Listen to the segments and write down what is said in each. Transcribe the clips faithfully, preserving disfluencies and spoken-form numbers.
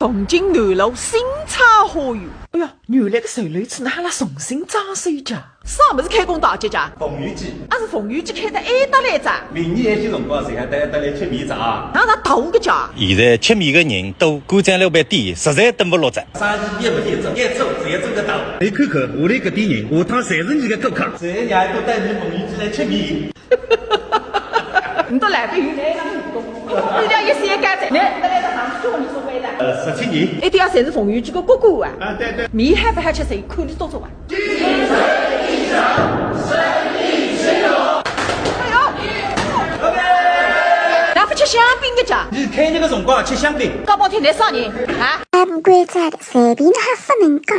东京南路新茶花园。哎呀，原来个售楼处哪哈重新装修家？啥物事开工大吉家？凤游记。啊，是凤游记开到埃搭来着？明年疫情辰光，侪还带大家来吃面子啊？哪能大个家？现在吃面个人都关在路边店，实在等勿落着。生意也勿得做，越做越做得大。你看看，屋里搿点人，下趟侪是你个顾客。侪让伊多带点凤游记来吃面。 你到老板有来了，你讲，你讲一些干脆，来，你来到杭州，你是为了？呃，十七年。一定要侪是凤游记个哥哥啊。啊，对对。面还勿好吃，谁看你多少啊？哎呦，哪勿吃香槟个家？你开业个辰光吃香槟。搞半天来啥人啊？哎，勿关照的，随便侬还勿能讲。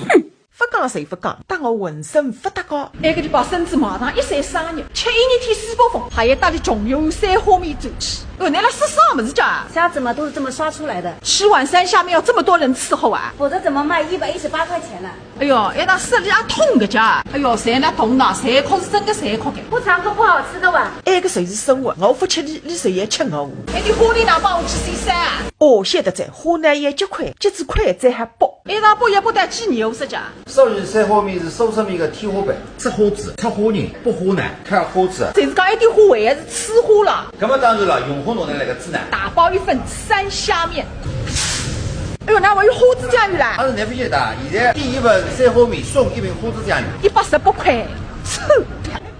哼。 勿讲谁勿讲，当我浑身勿搭界。埃个地方孙子马上一岁生日，吃一日天世博峰，还要带伊穷游三虾面转去。哦，侬辣说啥物事家？虾子嘛，都是这么杀出来的。吃碗三虾面要这么多人伺候啊？否则怎么卖一百一十八块钱呢？哎哟，一道说了也痛个家。哎哟，谁那痛呐？谁哭是真个谁哭个？不尝过不好吃的哇。埃个就是生活，我勿吃你，你谁也吃我。哎，你花里哪帮我去洗衫啊？哦，晓得哉，花呢也结块，结子块再还剥。 一道剥也剥得几年，我说讲。所以三虾面是苏式面个天花板，吃虾子，吃虾仁，剥虾仁，看虾子。就是讲一点虾味还是吃虾了。搿么当然了，用虾弄得来个子呢。打包一份三虾面。哎哟，哪还有虾子酱油啦？阿拉勿晓得，现在点一份三虾面送一瓶虾子酱油。一百十八块，操！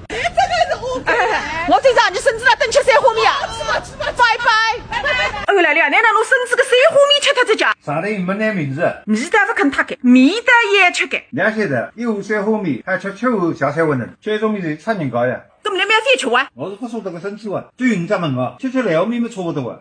哎，真的是我。哎，我最早你孙子了，等吃三虾面啊。吃吧，吃吧，拜拜。哎哟，来了，侬拿侬孙子个三虾面吃脱只家。 上头没拿名字。面搭勿肯塌开，面搭也吃开。两晓得，一碗三虾面，还吃七碗下三碗呢，这种面是差人家呀。搿么侬覅再吃啊？我是勿舍得个孙子啊，对人家问啊，吃吃老面么差勿多啊。